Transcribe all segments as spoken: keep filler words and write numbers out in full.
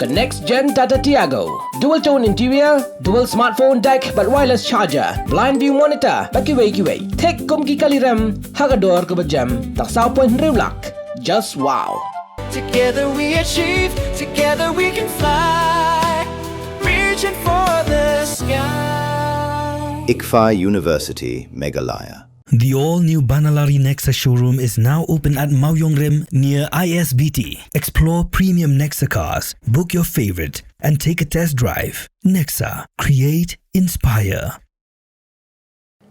The next gen Tata Tiago. Dual tone interior, dual smartphone deck bad wireless charger, blind view monitor bad kiwei kiwei. Thik kum ki kali rem ha ka dor kaba jem, tang saw point hynriew lak. Just wow. Together we achieve, together we can fly, reaching for the sky. ICFAI University, Meghalaya. The all-new Banalari Nexa showroom is now open at Mawiong Rim near I S B T. Explore premium Nexa cars, book your favorite, and take a test drive. Nexa, create, inspire.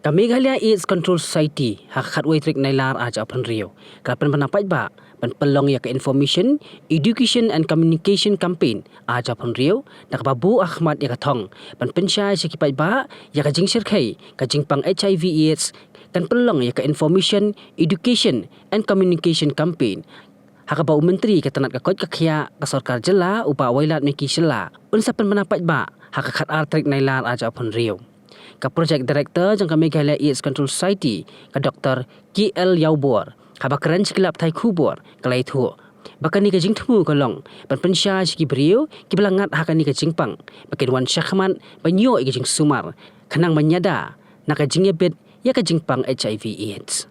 Ka Meghalaya AIDS Control Society, ha ka khatwei tarik Nailar arhajar arphew hynriew, ka la pynbna paidbah ban pynlong ïa ka Information, Education and Communication Campaign arhajar arphew hynriew, da kaba buh ha khmat ïa ka thong ban pynshai sha ki paidbah ïa ka jingshyrkhei ka jingpang H I V AIDS, kan pynlong ïa ka Information, Education and Communication Campaign, ha kaba u Myntri ka tnat ka koit ka khiah ka sorkar jylla, u Bah Wailadmiki Shylla, un sa pynbna paidbah ha ka khatar tarik Nailar arhajar arphew hynriew. Ka Project Director jong ka Meghalaya AIDS Control Society, ka Doktor K L Ïawbor, haba kren sha ki lad pathai khubor, ka la ïathuh ba kane ka jingthmu ka long ban pynshai sha ki briew kiba la ngat ha kane ka jingpang ba kin wan shakhmat ban ïoh ïa ka jingsumar, khnang ban ïada na ka jingïabit ïa ka jingpang H I V AIDS.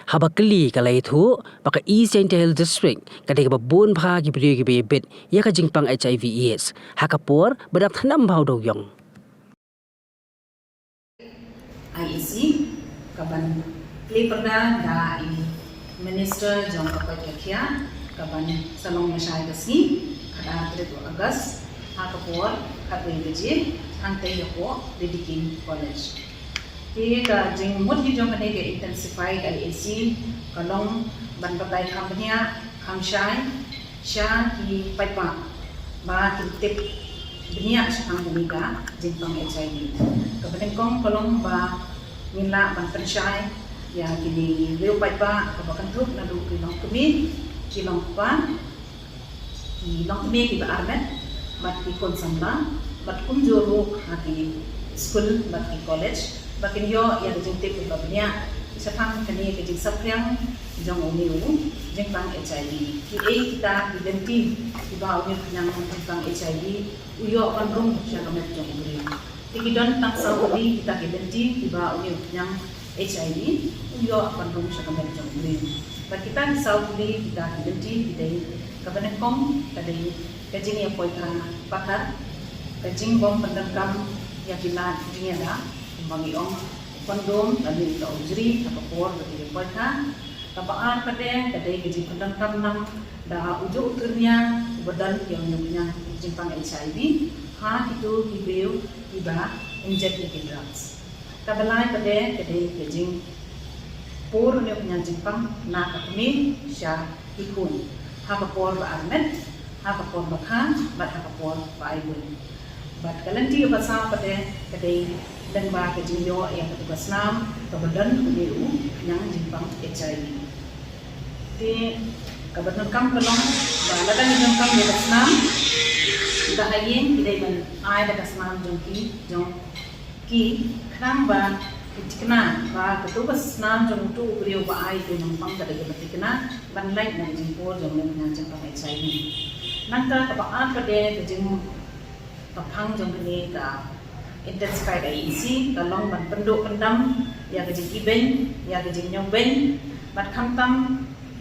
Haba kylli, ka la ïathuh ba ka East Jaintia Hills District ka dei kaba bun bha ki briew kiba ïabit ïa ka jingpang H I V AIDS ha ka por ba dap thnam bha u dewïong. I E C, kaban plie pyrda da i Minister jong ka koit ka khiah, kaban sa long lashai ka sngi, khatar tarik u August, ha ka por khatwei baje, hangtei hapoh Lady King College. Te ka jingmut hi jong kane ka Intensified I E C ka long ban batai kham bniah, kham shai sha ki paidbah ba kin tip bniah shaphang kane ka jingpang H I V. Kaba nyngkong ka long ba ngin lah ban pynshai ïa kine ki riew paidbah kaba kynthup naduh ki longkmie, ki longkpa, ki longkmie kiba armet bad ki khun samla, bad kumjuh ruh ha ki skul bad ki college, ba kin ïoh ïa ka jingtip kaba bniah shaphang kane ka jingsaphriang jong une u jingpang H I V. Kiei kita ki lynti kiba une u khñiang jingpang H I V u ïoh ban rung sha ka met jong u briew? Te ki don tang saw tylli kita ki lynti kiba une u khñiang H I V u ïoh ban rung sha ka met jong u briew. Bad kita ki saw tylli kita ki lynti ki dei: kaba nyngkong ka dei ka jingïapoitha pathar, ka jingbym pyndonkam ïa ki lad jingïada, kumba ngi ong, kondom lane ka ujri ha ka por ba ki ïapoitha. Kaba ar pat ka dei ka jingpyndonkam nam da ujuh u turnia uba don ïa une u khñiang jingpang H I V ha kito ki briew kiba injek ïa ki drugs. Kaba lai pat ka dei ka jingpur une u khñiang jingpang na ka kmie sha ki khun ha ka por ba armet, ha ka por ba kha bad ha ka por ba ai buiñ. Bad ka lynti kaba saw pat ka dei lyngba ka jingïoh ïa katu ka snam kaba don une u khñiang jingpang H I V. Te kaba donkam ka long ba lada ngi donkam ïa ka snam, kita ha ïing ki dei ban ai da ka snam jong ki, jong ki, khnang ba ki thikna ba katu ka snam jong utu u briew ba ai ïa u nongpang ka dei kaba thikna ban lait na ka jingpur jong une u khñiang jingpang H I V. Nangta kaba ar pat ka jing Ka phang jong kane ka Intensified I E C ka long ban pynduh pyndam ïa ka jingibeiñ, ïa ka jingñiewbeiñ, bad khamtam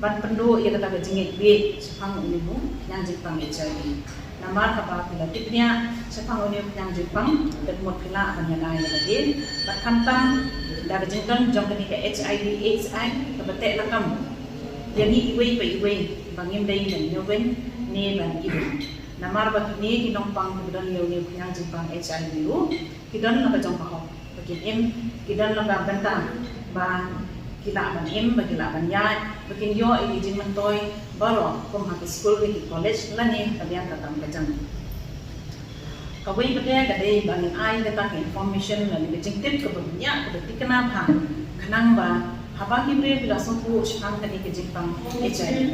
ban pynduh ïa kata ka jingngeit bieit shaphang une u khñiang jingpang H I V. Namar haba phi la tip bniah shaphang une u khñiang jingpang, te mut phi lah ban ïada ïa lade, bad khamtam da ka jingdon jong kane ka H I V AIDS Act kaba teh lakam ïa ngi iwei pa iwei ba ngim dei ban ñiewbeiñ ne ban ibeiñ. Namar ba kine ki nongpang kiba don ïa une u khñiang jingpang H I V ruh ki don la ka jong ka hok ba kin im, ki don la ka bynta ba ki lah ban im, ba ki lah ban ïaid, ba kin ïoh ïa ki jingmyntoi baroh kum ha ki skul, ha ki college lane ha ka liang ka kam ka jam. Kawei pat ka dei ba ngin ai kata ka information lane ka jingtip kaba bniah, kaba thikna bha, khnang ba haba ki briew ki la sngewthuh shaphang kane ka jingpang H I V,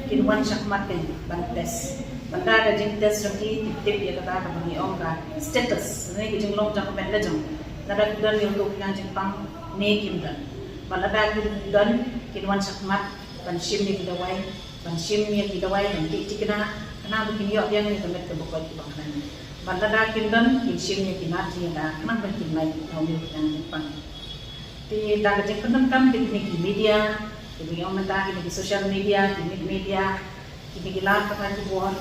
kin wan shakhmat kein ban test. Bad da ka jingtest jong ki, ki tip ïa kata kaba ngi ong ka status, ne ka jinglong jong ka met la jong. Lada ki don ïa utu u khñiang jingpang ne kim don. Bad lada ki don, kin wan shakhmat ban shim ïa ki dawai, ban shim ïa ki dawai ban tih thikna, Khnang ba kin ïoh biang ïa ka met kaba koit kaba khlaiñ. Bad lada kin don, kin shim ïa ki lad jingïada khnang ba kin lait ïa une u khñiang jingpang. Te da ka jingpyndonkam da kine ki media, kiba ong mynta kine ki social media, ki news media, kine ki lad pathai khubor,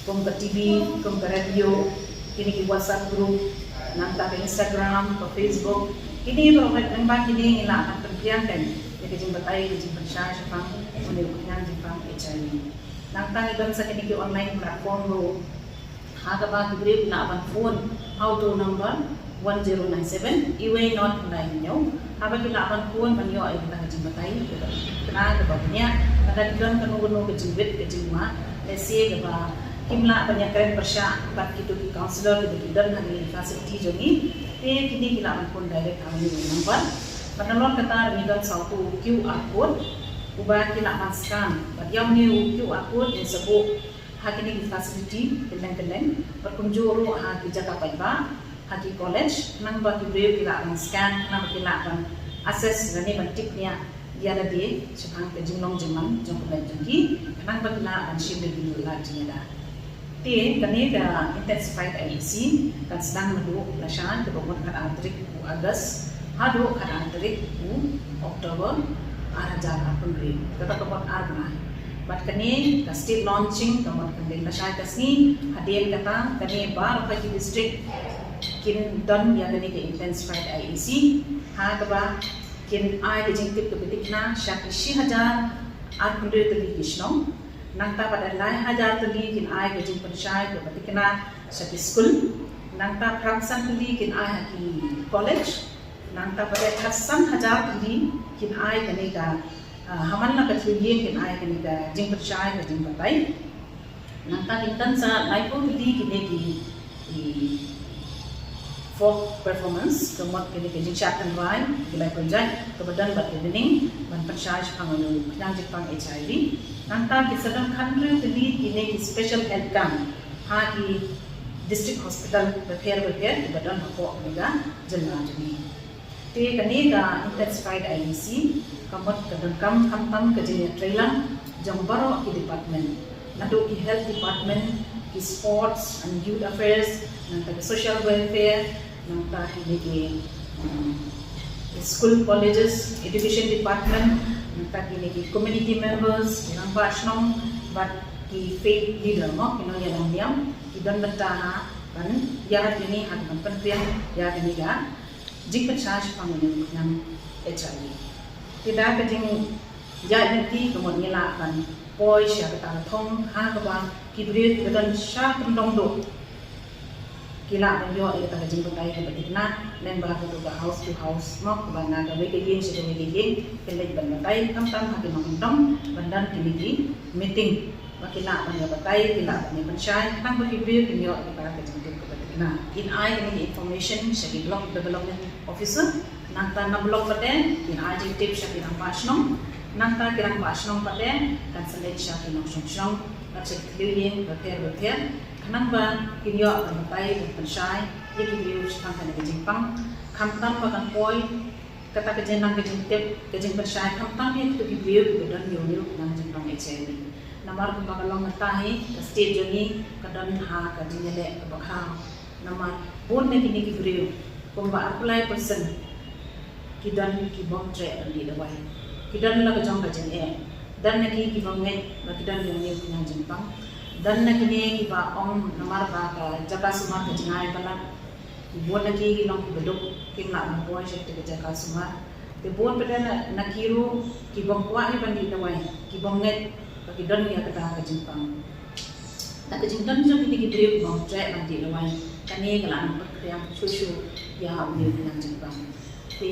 kum ka T V, kum ka radio, kine ki WhatsApp group, nangta ka Instagram, ka Facebook, kine baroh, nangta kine ngi lah ban pynbiang kan ïa ka jingbatai, ka jingpynshai shaphang une u khñiang jingpang H I V. Nangta ngi don sa kine ki online platform ruh, ha kaba ki briew ki lah ban phone ha uto u number one zero nine seven, iwei not nine nyo, haba ki lah ban phone ban ïoh ïa kata ka jingbatai, kata kaba bniah, lada ki don kano kano ka jingwit ka jingwah, lehse kaba kim lah ban ïakren pyrshah bad kito ki counsellor kiba ki don ha kine ki facility jong ngi, te kine ki lah ban phone direct ha une u number. Bad nalor kata ngi don sa uto u Q R code uba ki lah ban scan, bad ïa une u Q R code ne sa buh ha kine ki facility kylleng kylleng, bad kumjuh ruh ha ki jaka paidbah, ha ki college, khnang ba ki briew ki lah ban scan, khnang ba ki lah ban access lane ban tip nia ïa lade shaphang ka jinglong jingman jong ka met jong ki, khnang ba ki lah ban shim ïa ki lad jingïada. Te kane ka Intensified I E C kan sdang naduh lashai kaba mut khatar tarik u August haduh khatar tarik u October ar hajar arphew hynriew, kata ka mut ar bnai. Bad kane ka state launching ka mut kan dei lashai ka sngi, hadien kata kane baroh ki district kin don ïa kane ka Intensified I E C, ha kaba kin ai ka jingtip kaba thikna sha ki shi hajar arphew hynriew tylli ki shnong. Nangta pat da lai hajar tylli kin ai ka jingpynshai kaba thikna sha ki skul. Nangta phra san tylli kin ai ha ki college. Nangta pat da khatsan hajar tylli kin ai kane ka, ah, ha man la ka thliew ïing kin ai kane ka jingpynshai ka jingbatai. Nangta kin don sa laiphew tylli kine ki, ki folk performance, ka mut kine ki jingshad tynrai, ki lai pynjah, kaba don bad ki bneng ban pynshai shaphang une u khñiang jingpang H I V. Nangta ki sa don khathynriew tylli kine ki special health camp ha ki district hospital bapher bapher kiba don hapoh kane ka jylla jong ngi. Te kane ka Intensified I E C ka mut ka donkam khamtam ka jingïatreilang jong baroh ki department, naduh ki health department, ki sports and youth affairs, nangta ki social welfare, nangta kine ki, um, school, colleges, education department, nangta kine ki community members, ki rangbah shnong bad ki faith leader, mo, ki nongïalam niam, ki don bynta ha ban ïarap ïa ngi ha ka ban pynbiang ïa kane ka jingpynshai shaphang une u khñiang H I V. Te da ka jingïaid lynti ka mut ngi lah ban poi sha kata ka thong ha kaba ki briew kiba don sha kyndong duh ki lah ban ïoh ïa kata ka jingbatai kaba thikna lyngba kato ka house to house, mo, kaba na kawei ka ïing sha kawei ka ïing kin leit ban batai, khamtam ha ki nongkyndong ban don kine ki meeting. Ba ki lah ban ïa batai, ki lah ban ïa pynshai, khnang ba ki briew kin ïoh ïa kata ka jingtip kaba thikna. Kin ai kane ka information sha ki block development officer, nangta na block pat de kin ai jingtip sha ki rangbah shnong, nangta ki rangbah shnong pat de kan sa leit sha ki nongshong shnong bad sha ki thliew ïing bapher bapher, khnang ba kin ïoh ban batai ban pynshai ïa ki briew shaphang kane ka jingpang, khamtam ba kan poi kata ka jingnang ka jingtip ka jingpynshai khamtam ïa kito ki briew kiba don ïa une u khñiang jingpang H I V. Namar kumba ka long mynta hi ka state jong ngi ka don ha ka jingïaleh kaba khraw. Namar bun na kine ki briew kumba arphew lai percent ki don ki bym treh ban dih dawai. Ki don la ka jong ka jingeh. Don na ki ki bym ngeit ba ki don ïa une u khñiang jingpang. Don na kine kiba ong namar ba ka jaka sumar ka jingai palat. Bun na ki ki long kiba duk, kim lah ban poi sha kata ka jaka sumar. Te bun pat de na, na ki ruh ki bym kwah hi ban dih dawai, ki bym ngeit ba ki don ïa kata ka jingpang. Da ka jingdon jong kine ki briew ki bym treh ban dih dawai, kane ka la nang pynkhriam shuh shuh ïa une u khñiang jingpang. Te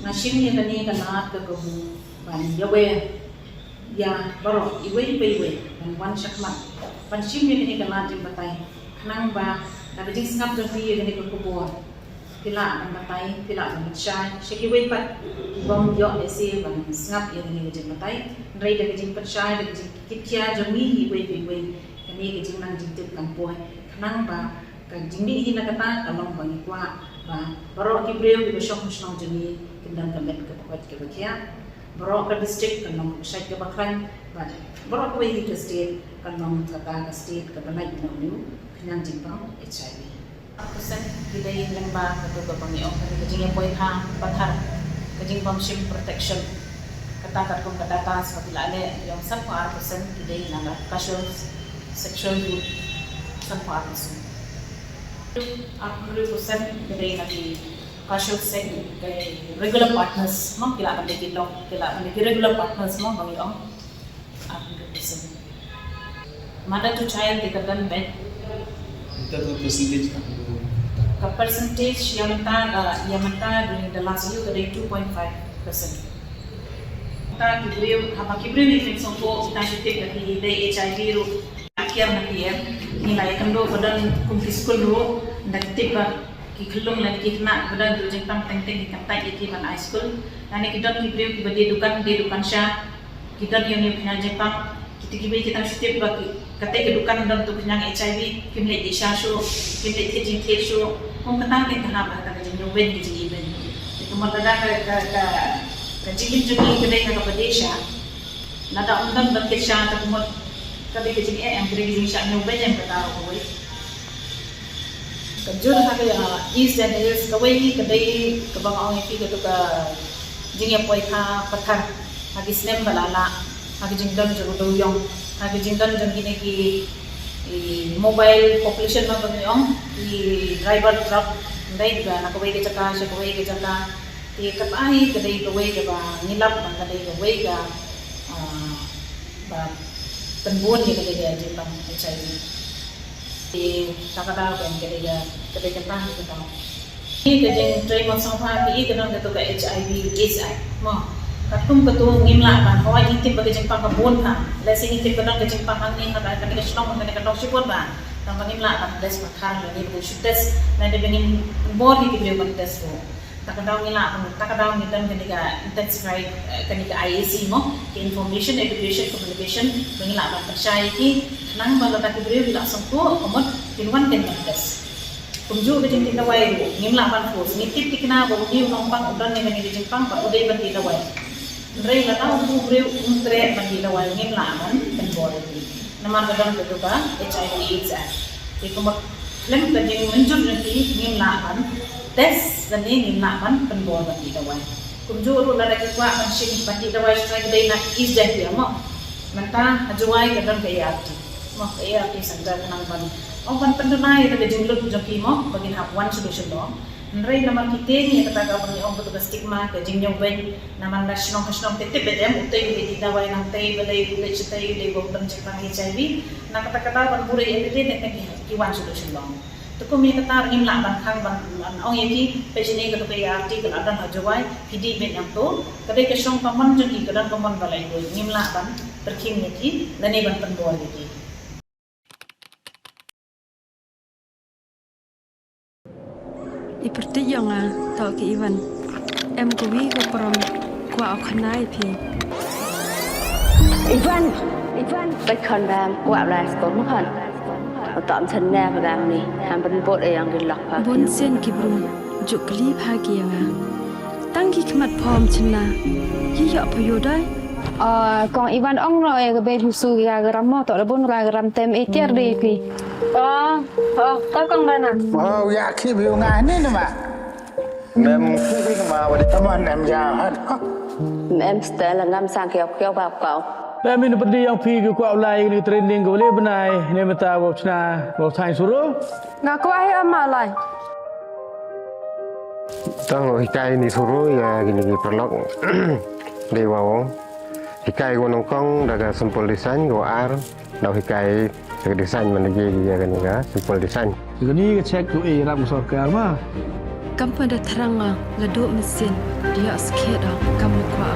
nga shim ïa kane ka lad ka kabu ban ïa wer ïa baroh iwei pa iwei ban wan shakhmat ban shim ïa kane ka lad jingbatai, khnang ba da ka jingsngap jong phi ïa kane ka khubor phi lah ban batai, phi lah ban pynshai sha kiwei pat ki bym ïoh lehse ban sngap ïa kane ka jingbatai. Hynrei da ka jingpynshai, da ka jingkit khia jong ngi iwei pa iwei, kane ka jingnang jingtip kan poi, khnang ba ka jingmih hi na kata ka long ba ngi kwah ba baroh ki briew kiba shong ha shnong jong ngi kin don ka met kaba koit kaba khiah. Baroh ka district kan long ka shait kaba khlaiñ, Baroh kawei hi ka state kan long kata ka state kaba lait na u khñiang jingpang H I V. Ar percent ki dei lyngba kato kaba ngi ong ka jingïapoi pathar, ka jingbym shim protection. Kata katkum ka data ba ki la leh, ngi ong sanphew ar percent ki dei na ka casual sexual route, sanphew ar percent. Arphew hynriew percent ki dei na ki casual sex, ki regular partners, mo, ki lah ban dei ki long, ki lah ban dei ki regular partners, mo, ba ngi ong. Arphew hynriew percent. Mother to child te ka don bad. Ita ka percentage ka. Ka percentage ïa mynta, uh, ïa mynta during the last year ka dei two point five percent. Mynta ki briew, haba ki briew ki sngewthuh, kita ki tip ba ki dei H I V ruh. Kiar na ki em. Ngi la ïa kynduh ba don kum ki skul ruh, nda ki tip ba ki khyllung lane ki khynnah ba don tu jingpang teng teng ki kyntait ïa ki ban ai skul. Lane ki don ki briew kiba die dukan, die dukan sha. Ki don ïa une u khñiang jingpang, kita kiba ki tang shu tip ba ki, kata ka dukan don tu khñiang H I V, kim leit dih sha shuh, kim leit thied jingthied shuh, kum kata ki tang hap kata ka jingïoh beiñ ka jingïoh beiñ. Te ka mut lada ka, ka, ka, ka jingim jong ngi ka dei na kaba dei sha, lada ym don ban thied sha, te ka mut ka dei ka jingeh em, ka dei ka jingshah ñiew beiñ em kata ruh kawei. Ka jur ha ka, ah, East Jaintia Hills kawei ka dei kaba nga ong ïa phi katu ka jingïapoi pathar ha ki snem ba la lah, ha ki jingdon jong u dewïong, ha ki jingdon jong kine ki, i, mobile population ma ba ngi ong, i, driver truck, ndei ba na kawei ka jaka sha kawei ka jaka. Te kata hi ka dei kawei kaba ngi lap ba ka dei kawei ka, ah, ba pynbun ïa ka dei ka jingpang H I V. Te kata ka dei ka, ka dei ka tang ka tang. Ïa ka jingtrei mo sngewbha ki ïa ka don katu ka H I V AIDS ai. Mo. Katkum katu ngim lah ban hoi ngi tip ba ka jingpang ka bun ka. Lehse ngi tip ka don ka jingpang hangne ha ka, ka dei ka shnong ka dei ka dong shibun ba. Tang ba ngim lah ban test ba khar lane ba shu test lane ba ngim bor ïa ki briew ban test ruh. Ta ka daw ngi lah, ta ka daw ngi don kane ka intensified, eh, kane ka I A C mo, ka information, education, communication, ba ngi lah ban pynshai ïa ki, khnang ba lada ki briew ki lah sngewthuh, ka mut kin wan kin ban test. Kumjuh ka jingtih dawai ruh, ngim lah ban force, ngi tip thikna ba une u nongpang u don ïa kane ka jingpang, ba u dei ban tih dawai. Hynrei lada u briew um treh ban tih dawai, ngim lah ban pynbor ïa ki. Namar ka don katu ka H I V AIDS Act. Te ka mut khlem ka jingmynjur jong ki ngim lah ban test lane ngim lah ban pynbor ban tih dawai. Kumjuh ruh lada ki kwah ban shim ban tih dawai shuwa ka dei na East Jaintia mo. Mynta ha Jowai ka don ka A R T. Mo ka A R T center khnang ban, ong ban pynduna ïa ka jinglut jong ki mo ba kin hap wan sha Shillong. Hynrei namar ki tieng ïa kata kaba ngi ong katu ka stigma ka jingñiew beiñ. Namar na shnong ka shnong te tip beit em, utei u dei tih dawai, nangtei balei u dei shatei u dei ba u don jingpang H I V. Na kata ka daw ban buhrieh ïa lade ne ki wan sha Shillong. Te kum ïa kata ngim lah ban khang ban, ban ong ïa ki peit shane katu ka A R T ka la don ha Jowai, phi dih beit nangto. Ka dei ka shnong ka mon jong ki, ka don ka mon ba la ïoh, ngim lah ban pyrkhing ïa ki lane ban pynbor ïa ki. I pyrthei ïong nga, to ki Ivan. Em kawi ka prom, kwah u khana ïa phi. Ivan, Ivan, bai khon bam, kwah lai skul ma khon. Utom sen ne ba dang ni, ham pynbot ïong ki lok pa. Bun sien ki bru, juk kli pha ki ïa nga. Tang ki khmat phom chynna, ki ïoh pha ïoh dai. Ah, kong Ivan ong no e ka bei husu ya garam mo, to da bun ra garam tem e tiar dei phi. Oh, oh, to kong Bana. Oh, ya ki bi nga ni nama. Mem ki bi ma wa di. Tama nem ya ha. Mem stel ngam sang kiau kiau ba kau. Ba min pyrdi ïong phi ki kwah lai ni training ko le bnai ne mata wa chna wa thai suru. Nga kwah hi ama lai. Tang hikai ni suru ïa kini ki paralok. Dei wa ong. Hikai ko nongkong da ka simple design ko ar. Dau hikai ka design man lagi ïa kani ka simple design. Kani ka check tu eh rap sorkar ma. Kam pa da thrang nga la duk mesin ïa skhet kam kwah.